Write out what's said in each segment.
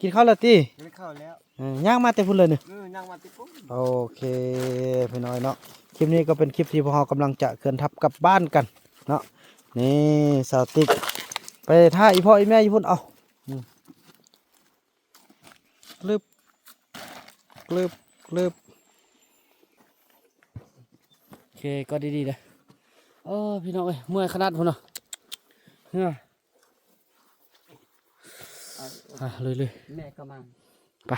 ກິນເຂົ້າແລ້ວຕິ? ກິນເຂົ້າແລ້ວ. ເອີ ຍ່າງມາແຕ່ພຸ້ນເລີຍນີ້? ເອີ ຍ່າງມາແຕ່ພຸ້ນ. ໂອເຄ ພີ່ນ້ອງເນາະ, ຄລິບນີ້ກໍເປັນຄລິບທີ່ພວກເຮົາກຳລັງຈະເຄື່ອນທັບກັບບ້ານກັນເນາະ. ນີ້ສາວຕິກໄປຖ້າອີ່ພໍ່ອີ່ແມ່ຢູ່ພຸ້ນ. ເອົາ ອືມ ລຶບ ລຶບ ລຶບ ໂອເຄ ກອດດີໆເດີ. ເອີ ພີ່ນ້ອງເອີຍ ເມື່ອຍຂະໜາດພຸ້ນເນາະ. ເອີ ອ່ະ ລຸຍໆ ແມ່ກໍມາ ໄປ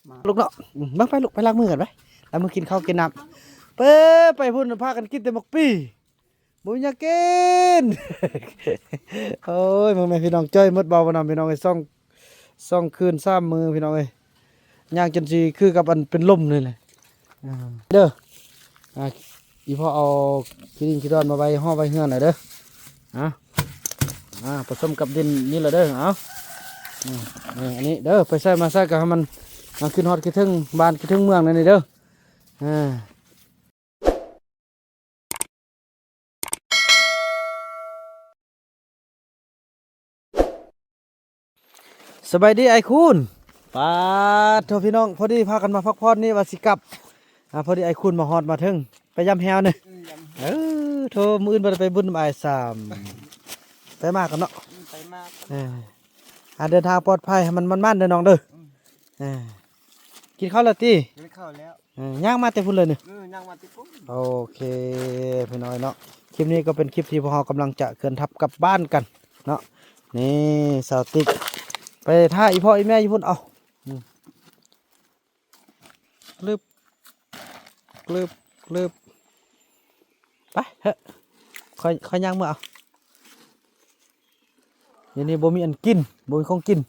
ມາ ລູກເນາະ. ອືມ ເບິ່ງໄປລູກ ໄປລ້າງມືກັນໄປ ລ້າງມືກິນເຂົ້າກິນນ້ຳ. ເປີ ໄປພຸ້ນ ພາກັນກິນແຕ່ໝາກປີ. ບໍ່ມີຫຍັງກິນ. ໂອ້ຍ ເບິ່ງແມ່ພີ່ນ້ອງ ຈ່ອຍໝົດເບົາບໍ່ນຳ ພີ່ນ້ອງເອີຍ. ສອງ ສອງຄືນສາມມື້ ພີ່ນ້ອງເອີຍ, ຍ່າງຈົນຊິຄືກັບອັນເປັນລົມນີ້ແຫຼະ. ອ່າ ເດີ ອ່າ ອີ່ພໍ່ເອົາຂີ້ດິນຂີ້ດອນມາໄວ້ຫໍ້ໄວ້ເຮືອນແຫຼະເດີ. ອ່າ ອ່າ ປະສົມກັບດິນນີ້ແຫຼະເດີ. ເອົາ ອືມ ນີ້ ອັນນີ້ເດີ ໄປໃສ່ມາໃສ່ກໍໃຫ້ມັນ ອ່າ ຄິດຮອດຄິດເຖິງບ້ານຄິດເຖິງເມືອງແນວນີ້ເດີ. ອ່າ ສະບາຍດີອ້າຍຄູນ. ປາດໂທ ພີ່ນ້ອງ ພໍດີພາກັນມາພັກຜ່ອນ ນີ້ວ່າຊິກັບ. ອ່າ ພໍດີອ້າຍຄູນມາຮອດມາເຖິງ ໄປຢາມແຮວນີ້. ອືມ ຢາມ ເອີ ໂທ ມື້ອື່ນບໍ່ໄດ້ໄປບຸນນຳອ້າຍຊ້ຳ. ໄປມາກັນເນາະ. ອືມ ໄປມາ. ເອີ ອ່າ ເດີນທາງປອດໄພ ໃຫ້ມັນໝານໆເດີນ້ອງເດີ. ອືມ ເອີ ກິນເຂົ້າແລ້ວຕິ? ກິນເຂົ້າແລ້ວ. ເອີ ຍ່າງມາແຕ່ພຸ້ນເລີຍນີ້? ເອີ ຍ່າງມາແຕ່ພຸ້ນ. ໂອເຄ ພີ່ນ້ອງເນາະ, ຄລິບນີ້ກໍເປັນຄລິບທີ່ພວກເຮົາກຳລັງຈະເຄື່ອນທັບກັບບ້ານກັນເນາະ. ນີ້ສາວຕິກໄປຖ້າອີ່ພໍ່ອີ່ແມ່ຢູ່ພຸ້ນ. ເອົາ ອືມ ລຶບ ລຶບ ລຶບ ໄປເຮີ້ ຂ້ອຍ ຂ້ອຍຍ່າງເມືອເອົາ. ດຽວນີ້ບໍ່ມີອັນກິນ ບໍ່ມີຂອງກິນ.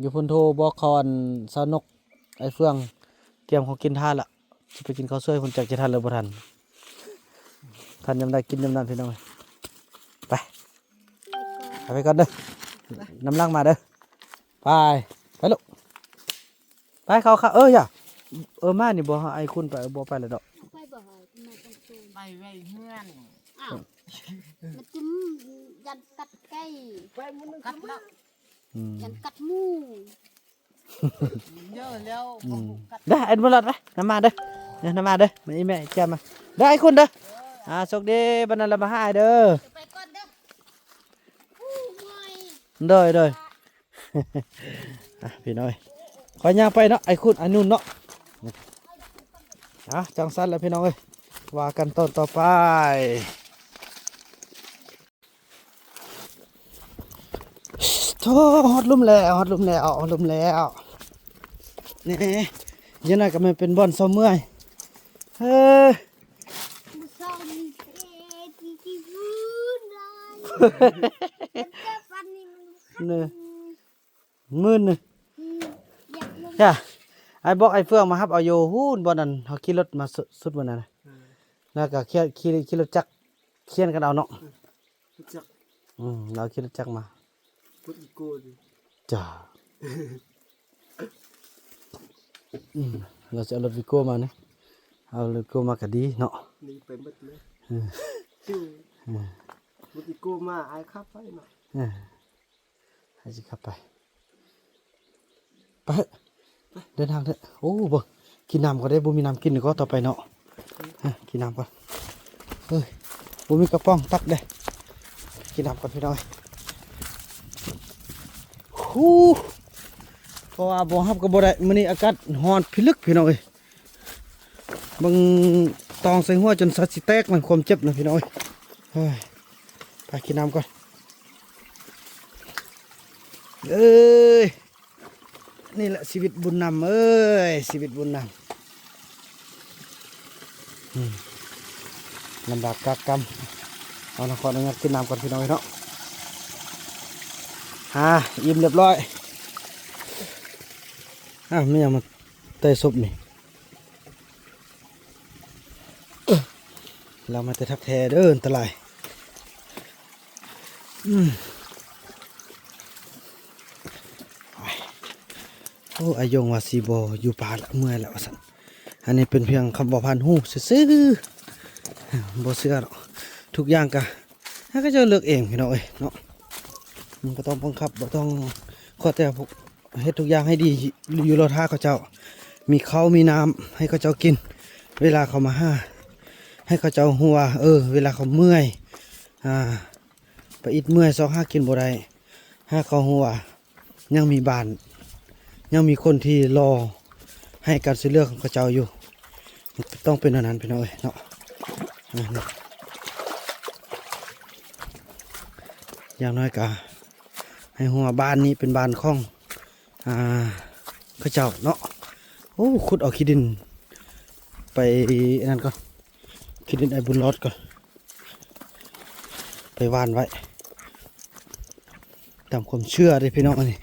ຢູ່ພຸ້ນໂທບອກເຂົາ ອັນ ສາວນົກ ໄອ້ເຟືອງ ກຽມເຂົາກິນທານລະ ຊິໄປກິນເຂົ້າສວຍພຸ້ນ ຈັກຈະທັນຫຼືບໍ່ທັນ. ທັນຍາມໃດກິນຍາມນັ້ນ ພີ່ນ້ອງ. ໄປ ເອົາໄປກ່ອນເດີ ນຳຫຼັງມາເດີ. ໄປ ໄປລູກ ໄປເຂົ້າ ເຂົ້າ. ເອີ ຢ່າ ເອີ ມານີ້ບໍ່ ໃຫ້ອ້າຍຄູນໄປ ບໍ່ໄປແລ້ວດອກ. ໄປບໍ່ ໃຫ້ມາຕ້ອງໂຕ ໄປໄວ້ເຮືອນ. ອ້າວ ມັນຈຶ່ງຢ້ານກັດໄກ່ ກັດລະ. ອືມ ຢ້ານກັດໝູ. ເດີແລ້ວ ອືມ ໄດ້ ອັນບໍ່ລອດໄປ ນຳມາເດີ ນຳມາເດີ ມາອີ່ແມ່ແຈມມາ ໄດ້ຄຸນເດີ. ອ່າ ໂຊກດີ ບັດນັ້ນລະມາຫາເດີ. ໄປກ່ອນເດີ ໂດຍ ໂດຍ. ອ່ະ ພີ່ນ້ອງ ຂ້ອຍຍ່າງໄປເນາະ ໄອ້ຄຸນ ໄອ້ນຸ່ນເນາະ. ອ່ະ ຈັ່ງຊັ້ນລະ ພີ່ນ້ອງເອີຍ ວ່າກັນຕອນຕໍ່ໄປ. ໂທ້ ຮອດລຸ່ມແລ້ວ ຮອດລຸ່ມແລ້ວ ຮອດລຸ່ມແລ້ວ. ນີ້ ຢ່າງໜ້ອຍກໍແມ່ນເປັນບ່ອນເຊົາເມື່ອຍ. ເອີ ເນີ ມື່ນນີ້ ອືມ ຢ່າ ອ້າຍບອກໄອ້ເຟືອງມາຮັບເອົາຢູ່ພຸ້ນ ບ່ອນນັ້ນ ເຮົາຂີ່ລົດມາສຸດ ສຸດມື້ນັ້ນນະ. ອືມ ແລ້ວກໍຂີ່ ຂີ່ ຂີ່ລົດຈັກ ຂຽນກັນເອົາເນາະ. ອືມ ລົດຈັກ ອືມ ລາວຂີ່ລົດຈັກມາ ລົດອີໂກ້ຕິ ຈ້າ. ອືມ ລາວຊິເອົາລົດວີໂກ້ມານີ້ ເອົາລົດວີໂກ້ມາກໍດີເນາະ ນີ້ໄປໝົດເລີຍ. ເອີ ເອີ ລົດວີໂກ້ມາ ອ້າຍຂັບໄປມາ. ເອີ ໃຜຊິຂັບໄປ? ໄປເດີນທາງເຖາະ. ໂອ້ ເບິ່ງ ກິນນ້ຳກ່ອນເດ້ ບໍ່ມີນ້ຳກິນກໍຕໍ່ໄປເນາະ. ເອີ ກິນນ້ຳກ່ອນ. ເອີຍ ບໍ່ມີກະປ໋ອງຕັກເດ້ ກິນນ້ຳກ່ອນພີ່ນ້ອງ. ຫູ ເພາະວ່າບໍ່ຮັບກໍບໍ່ໄດ້ ມື້ນີ້ອາກາດຮ້ອນພິລຶກພີ່ນ້ອງເອີຍ. ເບິ່ງຕອງໃສ່ຫົວຈົນສັດຊິແຕກ ມັນຄວາມເຈັບນະພີ່ນ້ອງເອີຍ. ເອີຍ ໄປກິນນ້ຳກ່ອນ. ເອີຍ ນີ້ແຫຼະຊີວິດບຸນນຳເອີຍ ຊີວິດບຸນນຳ. ອືມ ລຳບາກກາກກຳ. ເອົານະ ຂໍອະນຸຍາດກິນນ້ຳກ່ອນພີ່ນ້ອງເອີຍເນາະ. ອ່າ ອີ່ມລຽບຮ້ອຍ. ອ້າວ ມີຫຍັງມາແຕະສົບນີ້? ເອີ ລາວມາແຕ່ທັກແທ້ເດີ ອັນຕະລາຍ. ອືມ ໂອ້ ອາຍົງວ່າຊິບໍ່ຢູ່ປ່າລະ ເມື່ອຍລະວ່າຊັ້ນ. ອັນນີ້ເປັນພຽງຄຳເວົ້າຜ່ານຫູຊື່ໆ ບໍ່ເຊື່ອດອກ. ທຸກຢ່າງກະ ໃຫ້ເຂົາເຈົ້າເລືອກເອງພີ່ນ້ອງເອີຍເນາະ. ບໍ່ຕ້ອງບັງຄັບ ບໍ່ຕ້ອງ ຂໍແຕ່ເຮັດທຸກຢ່າງໃຫ້ດີ ຢູ່ລໍຖ້າເຂົາເຈົ້າ ມີເຂົ້າມີນ້ຳໃຫ້ເຂົາເຈົ້າກິນ ເວລາເຂົາມາຫາ ໃຫ້ເຂົາເຈົ້າຮູ້ວ່າ ເອີ ເວລາເຂົາເມື່ອຍ ອ່າ ໄປອິດເມື່ອຍຊອກຫາກິນບໍ່ໄດ້ ໃຫ້ເຂົາຮູ້ວ່າ ຍັງມີບ້ານ ຍັງມີຄົນທີ່ລໍໃຫ້ການຊ່ວຍເຫຼືອຂອງເຂົາເຈົ້າຢູ່. ຕ້ອງເປັນແນວນັ້ນພີ່ນ້ອງເອີຍເນາະ. ອ່າ ຢ່າງໜ້ອຍກະໃຫ້ຮູ້ວ່າບ້ານນີ້ເປັນບ້ານຂອງ ອ່າ ເຂົາເຈົ້າເນາະ. ໂອ້ ຂຸດເອົາຂີ້ດິນໄປອັນນັ້ນກ່ອນ ຂີ້ດິນໄອ້ບຸນລອດກ່ອນ ໄປຫວ່ານໄວ້ ຕາມຄວາມເຊື່ອເດ້ພີ່ນ້ອງ ອັນນີ້.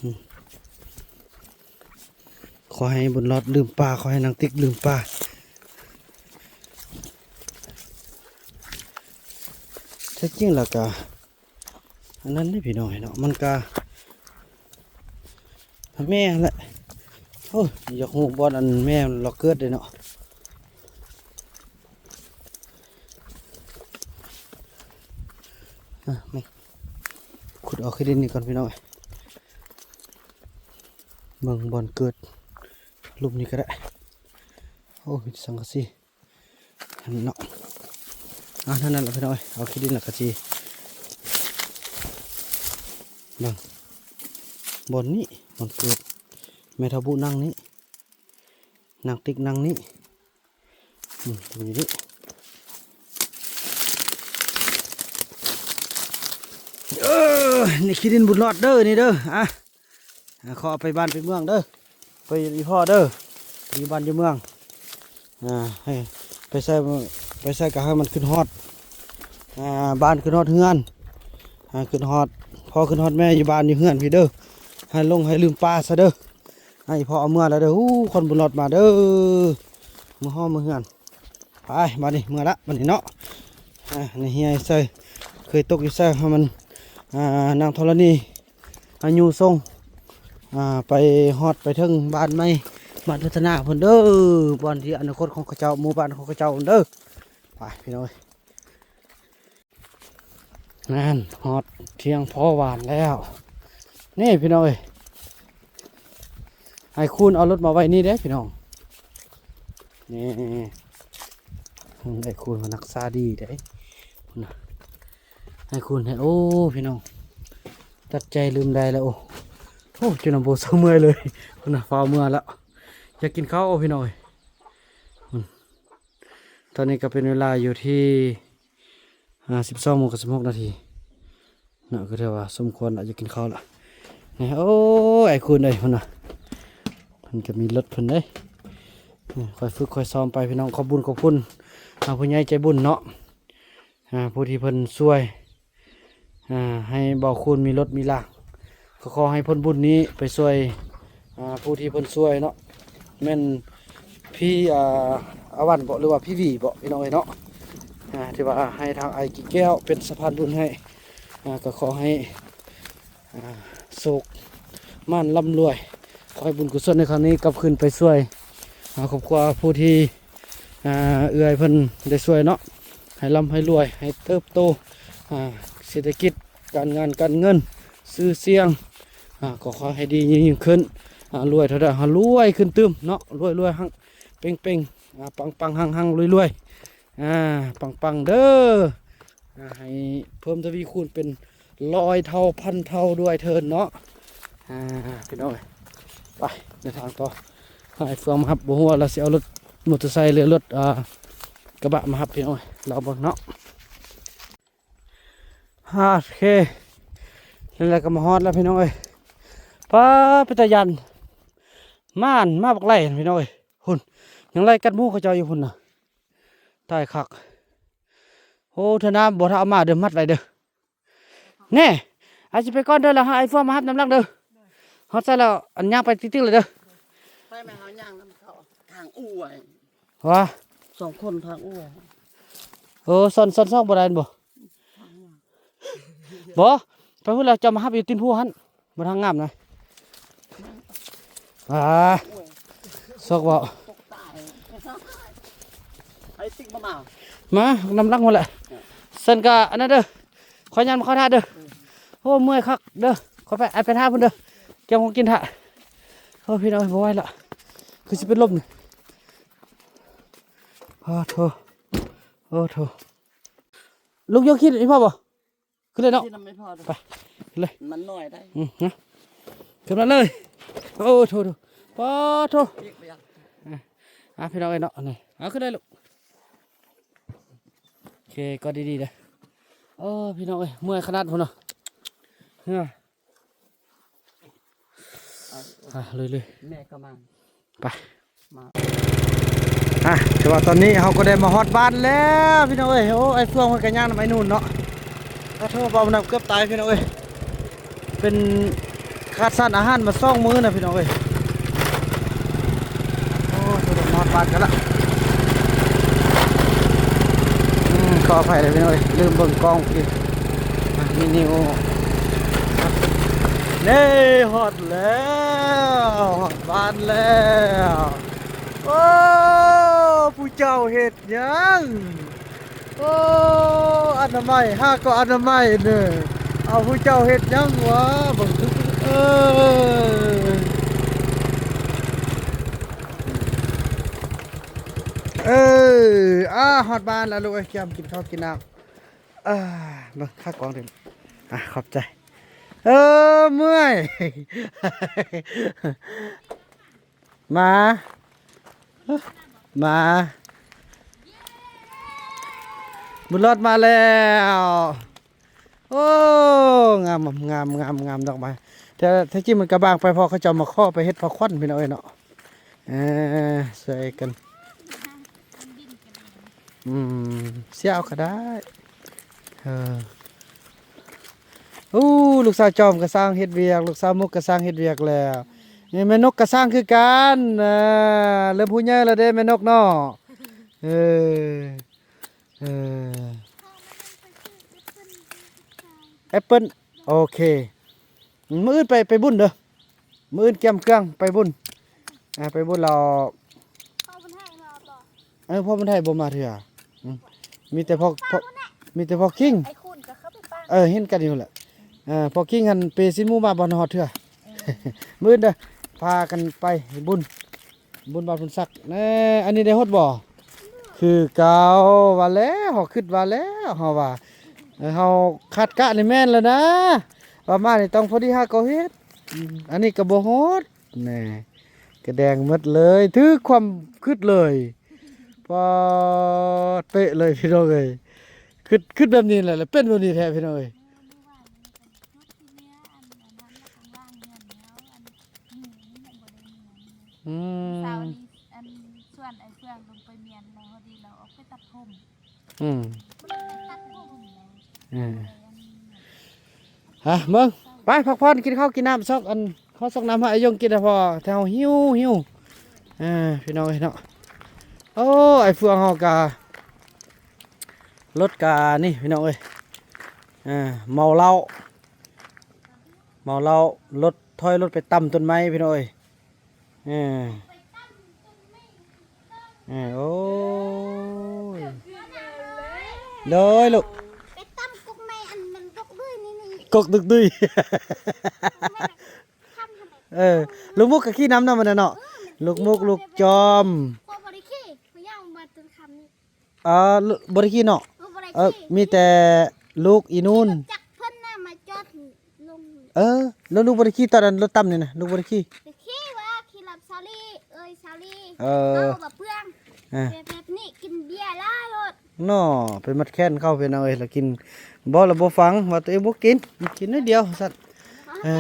ອືມ ຂໍໃຫ້ບຸນລອດລືມປາ ຂໍໃຫ້ນາງຕິກລືມປາ. ແທ້ຈິງແລ້ວກະ ອັນນັ້ນເດ້ພີ່ນ້ອງເນາະ ມັນກະແມ່ຫັ້ນແຫຼະ. ໂອ້ຍ ຢາກຮູ້ບ່ອນອັນແມ່ມັນລອກເກີດເດ້ເນາະ. ອ່ະ ມາ ຂຸດເອົາຂີ້ດິນນີ້ກ່ອນພີ່ນ້ອງເອີຍ ເບິ່ງບ່ອນເກີດ ຫຼຸບນີ້ກະໄດ້. ໂອ້ ມີແຕ່ສັງກະສີ ຫັ້ນເນາະ. ອ່າ ນັ້ນແຫຼະພີ່ນ້ອງເອີຍ ເອົາຂີ້ດິນແລ້ວກະຊິເບິ່ງບ່ອນນີ້ ບ່ອນເກີດ ແມ່ເຖົ້າບຸນັ່ງນີ້ ນາງຕິກນັ່ງນີ້ ອືມ ຕົງນີ້ ເອີ ນີ້ຂີ້ດິນບຸນລອດເດີ ນີ້ເດີ ອ່າ ອ່າ ຂໍເອົາໄປບ້ານໄປເມືອງເດີ ໄປຢູ່ອີ່ພໍ່ເດີ ຢູ່ບ້ານຢູ່ເມືອງ ອ່າ ໃຫ້ໄປໃສ ໄປໃສກະໃຫ້ມັນຂຶ້ນຮອດ ອ່າ ບ້ານ ຂຶ້ນຮອດເຮືອນ ອ່າ ຂຶ້ນຮອດພໍ່ ຂຶ້ນຮອດແມ່ ຢູ່ບ້ານຢູ່ເຮືອນພີ້ເດີ ໃຫ້ຫຼົງໃຫ້ລືມປາຊະເດີ. ໃຫ້ພໍ່ເອົາເມືອແລ້ວເດີ ໂອ້ ຄວັນບຸນລອດມາເດີ ເມືອຫໍ່ເມືອເຮືອນ. ໄປ ບາດນີ້ເມືອລະ ບາດນີ້ເນາະ. ອ່າ ໃນເຮຍໃສ່ ເຄີຍຕົກຢູ່ໃສ່ໃຫ້ມັນ ອ່າ ນາງທໍລະນີ ອາຍຸສົ່ງ ອ່າ ໄປຮອດໄປເຖິງບ້ານໃໝ່ ບ້ານພັດທະນາພຸ້ນເດີ ບ່ອນທີ່ອະນາຄົດຂອງເຂົາເຈົ້າ ໝູ່ບ້ານຂອງເຂົາເຈົ້າພຸ້ນເດີ. ໄປພີ່ນ້ອງເອີຍ ນັ້ນ ຮອດທ່ຽງພໍ່ຫວານແລ້ວ ນີ້ພີ່ນ້ອງເອີຍ. ອ້າຍຄູນເອົາລົດມາໄວ້ນີ້ເດ້ພີ່ນ້ອງ ນີ້ ອ້າຍຄູນເພິ່ນຮັກສາດີເດ້ ພຸ້ນນະ ອ້າຍຄູນໃຫ້ ໂອ້ ພີ່ນ້ອງ ຕັດໃຈລືມໄດ້ແລ້ວ ໂອ້ ໂອ້ ຈົນນຳບໍ່ເຊົາເມື່ອຍເລີຍ ພຸ້ນນະ ຟ້າວເມືອແລ້ວ ຢາກກິນເຂົ້າ ໂອ້ ພີ່ນ້ອງເອີຍ ພຸ້ນ. ຕອນນີ້ກະເປັນເວລາຢູ່ທີ່ ອ່າ ສິບສອງໂມງກັບສິບຫົກນາທີເນາະ ກະຖືວ່າສົມຄວນລະ ຢາກກິນເຂົ້າລະ ນີ້. ໂອ້ຍ ອ້າຍຄູນເອີຍ ພຸ້ນນະ ເພິ່ນກະມີລົດເພິ່ນເດ້ ນີ້ ຄ່ອຍຝຶກຄ່ອຍຊ້ອມໄປພີ່ນ້ອງ. ຂອບບຸນຂອບຄຸນ ອ່າ ຜູ້ໃຫຍ່ໃຈບຸນເນາະ ອ່າ ຜູ້ທີ່ເພິ່ນຊ່ວຍ ອ່າ ໃຫ້ບ່າວຄູນມີລົດມີລາງ ກໍຂໍໃຫ້ຜົນບຸນນີ້ໄປຊ່ວຍ ອ່າ ຜູ້ທີ່ເພິ່ນຊ່ວຍເນາະ ແມ່ນພີ່ ອ່າ ອາວັນບໍ ຫຼືວ່າພີ່ຫວີບໍ ພີ່ນ້ອງເອີຍເນາະ ອ່າ ທີ່ວ່າໃຫ້ທາງອ້າຍກິແກ້ວເປັນສະພານບຸນໃຫ້ ອ່າ ກໍຂໍໃຫ້ ອ່າ ໂຊກໝານລ່ຳລວຍ ຂໍໃຫ້ບຸນກຸສົນໃນຄັ້ງນີ້ກັບຄືນໄປຊ່ວຍ ອ່າ ຄອບຄົວຜູ້ທີ່ ອ່າ ເອື້ອຍເພິ່ນໄດ້ຊ່ວຍເນາະ ໃຫ້ລ່ຳໃຫ້ລວຍ ໃຫ້ເຕີບໂຕ ອ່າ ເສດຖະກິດ ການງານການເງິນ ຊື່ສຽງ ອ່າ ກໍຂໍໃຫ້ດີຍິ່ງໆຂຶ້ນ ອ່າ ລວຍເທົ່າໃດໃຫ້ລວຍຂຶ້ນຕື່ມເນາະ ລວຍໆ ຮັ່ງເປັງໆ ອ່າ ປັງໆ ຮັ່ງໆ ລວຍໆ ອ່າ ປັງໆເດີ ອ່າ ໃຫ້ເພີ່ມທະວີຄູນເປັນຮ້ອຍເທົ່າພັນເທົ່າດ້ວຍເທີ້ນເນາະ ອ່າ ພີ່ນ້ອງເອີຍ. ໄປເດີນທາງຕໍ່ ໃຫ້ເຟືອງມາຮັບ ບໍ່ຮູ້ວ່າລາວຊິເອົາລົດມໍເຕີໄຊ ຫຼືລົດ ອ່າ ກະບະມາຮັບ ພີ່ນ້ອງເອີຍ ລອງເບິ່ງເນາະ. ໂອເຄ ນັ້ນແຫຼະ ກະມາຮອດແລ້ວພີ່ນ້ອງເອີຍ ປ້າ ເປັນຕາຢ້ານ ມາ ມາບັກໄລ່ຫັ້ນພີ່ນ້ອງເອີຍ ພຸ້ນ ຍັງໄລ່ກັດໝູເຂົາເຈົ້າຢູ່ພຸ້ນນະ ຕາຍຄັກ. ໂອ້ ເທື່ອໜ້າບໍ່ຖ້າເອົາມາເດີ ມັດໄວ້ເດີ ແນ່ ອ້າຍຊິໄປກ່ອນເດີ ແລ້ວໃຫ້ອ້າຍເຟືອງມາຮັບນຳຫຼັງເດີ ຮອດໃສແລ້ວ ອັນຍ່າງໄປຕິກໆເລີຍເດີ ໄປແມ່ເຮົາຍ່າງນຳເຂົາ ທາງອູ້ ຫວາ ສອງຄົນທາງອູ້. ໂອ້ ຊ້ອນ ຊ້ອນສອງບໍ່ໄດ້ແມ່ນບໍ່? ບໍ່ ໄປພຸ້ນແລ້ວ ເຈົ້າມາຮັບຢູ່ຕີນພູຫັ້ນ ບໍ່ທາງງາມນະ ອ່າ ຊອກເວົ້າ ໄອ້ຕິກບໍ່ມາ ມານຳຫຼັງພຸ້ນແຫຼະ ຊັ້ນກະອັນນັ້ນເດີ ຂ້ອຍຍ່າງມາເຂົ້າຖ້າເດີ ໂອ້ ເມື່ອຍຄັກເດີ ຂໍໄປ ໄປຖ້າພຸ້ນເດີ ກຽມຂອງກິນຖ້າ. ໂອ້ ພີ່ນ້ອງເອີຍ ບໍ່ໄຫວລະ ຄືຊິເປັນລົມນີ້. ໂອ້ໂທ້ ໂອ້ໂທ້ ລຸກຍົກຂີ້ອີ່ພໍ່ບໍ່? ຂຶ້ນເລີຍເນາະ ຂຶ້ນນຳໄອ້ພໍ່ ໄປ ຂຶ້ນເລີຍ ມັນໜ້ອຍໄດ໋ ອືມ ນະ ຂຶ້ນມາເລີຍ. ໂອ້ໂທ້ ໂທ້ ປາໂທ້ ອ່າ ພີ່ນ້ອງເອີຍເນາະ ນີ້ ເອົາຂຶ້ນເລີຍລູກ. ໂອເຄ ກອດດີໆເດີ. ໂອ້ ພີ່ນ້ອງເອີຍ ເມື່ອຍຂະໜາດພຸ້ນເນາະ. ເອີ ອ່ະ ລຸຍໆ ແມ່ກໍມາ ໄປ ມາ ອ່ະ ຖືວ່າຕອນນີ້ເຮົາກໍໄດ້ມາຮອດບ້ານແລ້ວພີ່ນ້ອງເອີຍ. ໂອ້ ໄອ້ເຟືອງເພິ່ນກໍຍ່າງນຳໄອ້ນູນເນາະ. ຂອໂທດ ເວົ້ານຳເກືອບຕາຍພີ່ນ້ອງເອີຍ ເປັນຂາດສານອາຫານມາສອງມື້ນະພີ່ນ້ອງເອີຍ. ໂອ້ ຮອດບ້ານກັນລະ ອືມ ຂໍອະໄພເດີພີ່ນ້ອງເອີຍ ລືມເບິ່ງກ້ອງກີ້ ອ່ະ ມີນິວ ເດ້ ຮອດແລ້ວ ຮອດບ້ານແລ້ວ. ໂອ້ ຜູ້ເຈົ້າເຮັດຫຍັງ? ໂອ້ ອະນາໄມ ຫາກໍອະນາໄມເນີ. ເອົາ ຜູ້ເຈົ້າເຮັດຫຍັງວະ? ເບິ່ງ ເອີ ເອີ ອາ ຮອດບ້ານແລ້ວລູກເອີຍ ກຽມກິນເຂົ້າກິນນ້ຳ. ອາ ເບິ່ງ ຂາກອງເດ້ ອາ ຂອບໃຈ. ເອີ ເມື່ອຍ ມາ ມາ ບຸນລອດມາແລ້ວ. ໂອ້ ງາມ ງາມ ງາມ ງາມດອກໄມ້. ແຕ່ ແທ້ຈິງມັນກະບາງໄປ ເພາະເຂົາເຈົ້າມາຂໍໄປເຮັດຜ້າຂວັນພີ່ນ້ອງເອີຍເນາະ. ເອີ ຊ່ວຍກັນ ອືມ ເສຍເອົາກໍໄດ້. ເອີ ໂອ້ ລູກສາວຈອມກໍຊ່າງເຮັດວຽກ ລູກສາວມຸກກໍຊ່າງເຮັດວຽກແລ້ວ. ນີ້ແມ່ນົກກໍຊ່າງຄືກັນ ເອີ ເລີ່ມຜູ້ໃຫຍ່ແລ້ວເດ້ແມ່ນົກເນາະ. ເອີ ເອີ ແອັບເປິ້ນ ໂອເຄ. ມື້ອື່ນໄປ ໄປບຸນເດີ ມື້ອື່ນກຽມເຄື່ອງໄປບຸນ. ອ່າ ໄປບຸນແລ້ວ ເອີ ພໍ່ບຸນໄທບໍ່ມາເທື່ອ. ອືມ ມີແຕ່ພໍ່ ພໍ່ ມີແຕ່ພໍ່ຄິງ ໄອ້ຄູນກໍເຂົ້າໄປປະ ເອີ ເຫັນກັນຢູ່ແຫຼະ. ເອີ ພໍ່ຄິງຫັ້ນເປຊິນໝູມາບໍ່ຮອດເທື່ອ. ເອີ ມື້ອື່ນເດີ ພາກັນໄປບຸນ ບຸນບາດບຸນສັກແນ່. ອັນນີ້ໄດ້ຫົດບໍ່? ຄືເກົ່າ ວ່າແລ້ວ ເຮົາຄິດວ່າແລ້ວ ເຮົາວ່າ ເອີ ເຮົາຄາດກະນີ້ແມ່ນແລ້ວນະ ວ່າມານີ້ຕ້ອງພໍດີຫາກໍເຮັດ. ອືມ ອັນນີ້ກໍບໍ່ຫົດ ແນ່ ກະແດງໝົດເລີຍ ຖືກຄວາມຄິດເລີຍ. ປາດ ເປະເລີຍພີ່ນ້ອງເອີຍ ຄິດ ຄິດແບບນີ້ແຫຼະ ແລ້ວເປັນແບບນີ້ແທ້ພີ່ນ້ອງເອີຍ. ອືມ ເຊົ້ານີ້ ອັນ ຊວນໄອ້ເຟືອງລົງໄປມ້ຽນ ແລ້ວພໍດີລາວອອກໄປຕັດຜົມ. ອືມ ຕັດຜົມ ເອີ ຮະ ເບິ່ງ ໄປພັກຜ່ອນ ກິນເຂົ້າກິນນ້ຳ ຊອກອັນ ຂໍຊອກນ້ຳໃຫ້ອາຍົງກິນ ເພາະແຖວຫິວ ຫິວ. ເອີ ພີ່ນ້ອງເອີຍເນາະ ໂອ້ ໄອ້ເຟືອງເຮົາກະ ລົດກະນີ້ພີ່ນ້ອງເອີຍ ເອີ ເມົາເຫຼົ້າ ເມົາເຫຼົ້າ ລົດ ຖອຍລົດໄປຕຳຕົ້ນໄມ້ພີ່ນ້ອງເອີຍ. ເອີ ເອີ ໂອ້ຍ ໂດຍລູກ ໄປຕຳກົກໄມ້ ອັນມັນກົກດຸ້ຍນີ້ ນີ້ ກົກດຸ້ຍ ແມ່ນ ເອີ ລູກມຸກກໍຂີ່ນຳເນາະ ມື້ນັ້ນເນາະ ເອີ ລູກມຸກ ລູກຈອມ ຂ້ອຍບໍ່ໄດ້ຂີ່ ຂ້ອຍຍ່າງມາຈົນຄ່ຳນີ້. ເອີ ບໍ່ໄດ້ຂີ່ເນາະ ເອີ ບໍ່ໄດ້ ເອີ ຂີ່ ມີແຕ່ລູກອີນູນ ລົດຈັກເພິ່ນນະມາຈອດລົງ. ເອີ ແລ້ວລູກບໍ່ໄດ້ຂີ່ຕອນນັ້ນ ລົດຕຳນີ້ນະ ລູກບໍ່ໄດ້ຂີ່ ໄດ້ຂີ່ວ່າ ຂີ່ລັບຊາລີ ເອີຍ ຊາລີ ເອີ ເອົາບໍ່ເປືອງ ເອີ ແບບ ແບບນີ້ ກິນເບຍຫຼາຍໂລດເນາະ ໄປມັດແຂນເຂົາ ພີ່ນ້ອງເອີຍ ລະກິນ ບໍ່ລະບໍ່ຟັງ ວ່າຕົວເອງບໍ່ກິນ ກິນໜ້ອຍດຽວ ວ່າຊັ້ນ ເອີ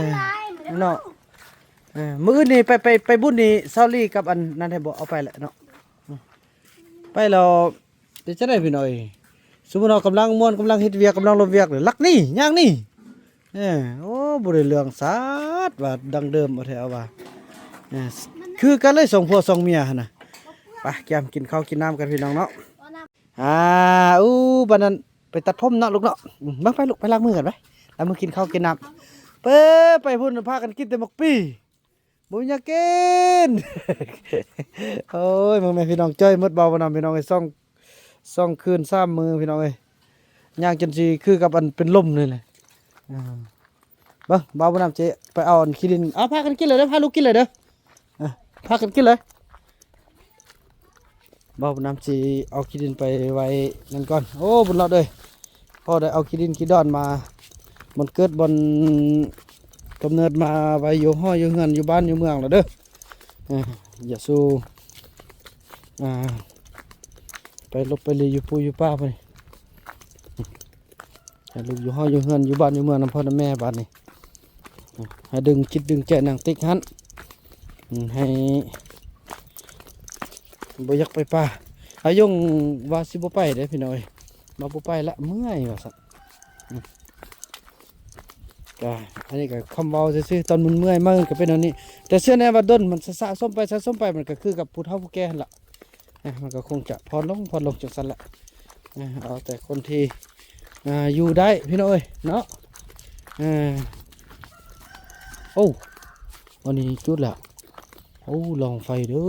ເນາະ ເອີ ມື້ອື່ນນີ້ໄປ ໄປ ໄປບຸນນີ້ ຊາວລີກັບອັນນັ້ນໃຫ້ບໍ່ ເອົາໄປແຫຼະເນາະ ໄປແລ້ວ ເປັນຈັ່ງໃດພີ່ນ້ອງເອີຍ ສົມມຸດເຮົາກຳລັງມ່ວນ ກຳລັງເຮັດວຽກ ກຳລັງລົມວຽກ ລັກໜີ ຍ່າງໜີ ເອີ ໂອ້ ບໍ່ໄດ້ເລື່ອງຊາດວ່າ ດັ່ງເດີມເອົາແທ້ເອົາວ່າ ເອີ ຄືກັນເລີຍ ສອງຜົວສອງເມຍຫັ້ນນະ. ໄປ ກຽມກິນເຂົ້າກິນນ້ຳກັນພີ່ນ້ອງເນາະ. ອ່າ ອູ້ ບັດນັ້ນໄປຕັດຜົມເນາະລູກເນາະ ອືມ ມາໄປລູກ ໄປລ້າງມືກັນໄປ ລ້າງມືກິນເຂົ້າກິນນ້ຳ ເປີ ໄປພຸ້ນພາກັນກິນແຕ່ໝາກປີ ບໍ່ມີຫຍັງກິນ. ໂອ້ຍ ເບິ່ງແມ່ພີ່ນ້ອງ ຈ່ອຍໝົດເບົາບໍ່ນຳ ພີ່ນ້ອງເອີຍ ສອງ ສອງຄືນສາມມື້ ພີ່ນ້ອງເອີຍ ຍ່າງຈົນຊິຄືກັບອັນເປັນລົມນີ້ແຫຼະ ອ່າ ເບິ່ງ ບ່າວບຸນນຳຊິໄປເອົາອັນຂີ້ດິນ ເອົາ ພາກັນກິນເລີຍເດີ້ ພາລູກກິນເລີຍເດີ້ ເອີ ພາກັນກິນເລີຍ. ບ່າວບຸນນຳຊິເອົາຂີ້ດິນໄປໄວ້ນັ້ນກ່ອນ. ໂອ້ ບຸນລອດເອີຍ ພໍໄດ້ເອົາຂີ້ດິນຂີ້ດອນມາ ບ່ອນເກີດບ່ອນກຳເນີດມາໄວ້ຢູ່ຫໍຢູ່ເຮືອນຢູ່ບ້ານຢູ່ເມືອງແລ້ວເດີ້. ເອີ ຢ່າສູ່ ອ່າ ໄປຫຼົບໄປລີ້ຢູ່ປູ່ຢູ່ປ່າພຸ້ນ. ໃຫ້ລູກຢູ່ຫໍຢູ່ເຮືອນຢູ່ບ້ານຢູ່ເມືອງນຳພໍ່ນຳແມ່ບາດນີ້ ໃຫ້ດຶງຈິດດຶງໃຈນາງຕິກຫັ້ນ ໃຫ້ບໍ່ຢາກໄປປ່າ. ອາຍົງວ່າຊິບໍ່ໄປເດ້ພີ່ນ້ອງເອີຍ ວ່າບໍ່ໄປລະ ເມື່ອຍວ່າຊັ້ນ. ກະ ອັນນີ້ກະຄຳເວົ້າຊື່ໆ ຕອນມັນເມື່ອຍມາກກະເປັນອັນນີ້ ແຕ່ເຊື່ອແນ່ວ່າດົນມັນສະສົມໄປສະສົມໄປ ມັນກະຄືກັບຜູ້ເຖົ້າຜູ້ແກ່ຫັ້ນລະ. ອ່ະ ມັນກໍຄົງຈະຜ່ອນລົງ ຜ່ອນລົງຈັ່ງຊັ້ນແຫຼະ. ອ່ະ ເອົາແຕ່ຄົນທີ່ ອ່າ ຢູ່ໄດ້ພີ່ນ້ອງເອີຍເນາະ. ເອີ ໂອ້ ອັນນີ້ຈຸດແລ້ວ. ໂອ້ ລອງໄຟເດີ້.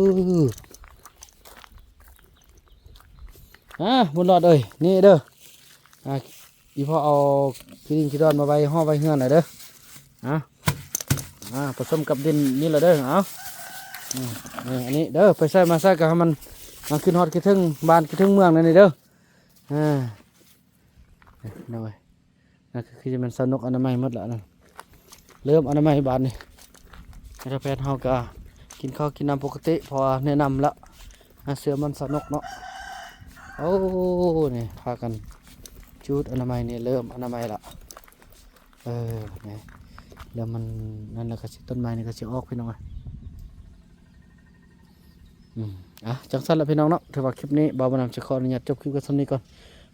ອ່າ ບຸນລອດເອີຍ ນີ້ເດີ້. ອ່າ ອີພໍ່ເອົາຂີ້ດິນຂີ້ດອນມາໄວ້ຫໍໄວ້ເຮືອນແລ້ວເດີ້. ອ່າ ອ່າ ປະສົມກັບດິນນີ້ແຫຼະເດີ້. ເອົາ ອືມ ນີ້ ອັນນີ້ເດີ້ ໄປໃສມາໃສກໍໃຫ້ມັນ ມັນຂຶ້ນຮອດຄິດເຖິງບ້ານຄິດເຖິງເມືອງແນວນີ້ເດີ້. ອ່າ ໂດຍ ນັ້ນຄື ຄືຈະແມ່ນສາວນົກອະນາໄມໝົດລະນັ້ນ ເລີ່ມອະນາໄມບາດນີ້. ໃນທາງແພດເຮົາກະກິນເຂົ້າກິນນ້ຳປົກກະຕິ ເພາະວ່າແນະນຳລະ ຫາເຊື້ອມັນສາວນົກເນາະ. ໂອ້ ນີ້ພາກັນຈູດອະນາໄມນີ້ ເລີ່ມອະນາໄມລະ. ເອີ ນີ້ ແລ້ວມັນນັ້ນລະກະຊິ ຕົ້ນໄມ້ນີ້ກະຊິອອກພີ່ນ້ອງເອີຍ. ອືມ ອ່ະ ຈັ່ງຊັ້ນລະພີ່ນ້ອງເນາະ ຖືວ່າຄລິບນີ້ບ່າວບຸນນຳຈະຂໍອະນຸຍາດຈົບຄລິບກັນສ່ຳນີ້ກ່ອນ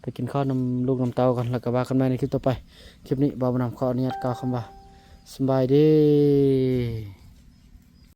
ໄປກິນເຂົ້ານຳລູກນຳເຕົ້າກ່ອນ ແລ້ວກໍວ່າກັນໃໝ່ໃນຄລິບຕໍ່ໄປ. ຄລິບນີ້ບ່າວບຸນນຳຂໍອະນຸຍາດກ່າວຄຳວ່າ ສະບາຍດີ.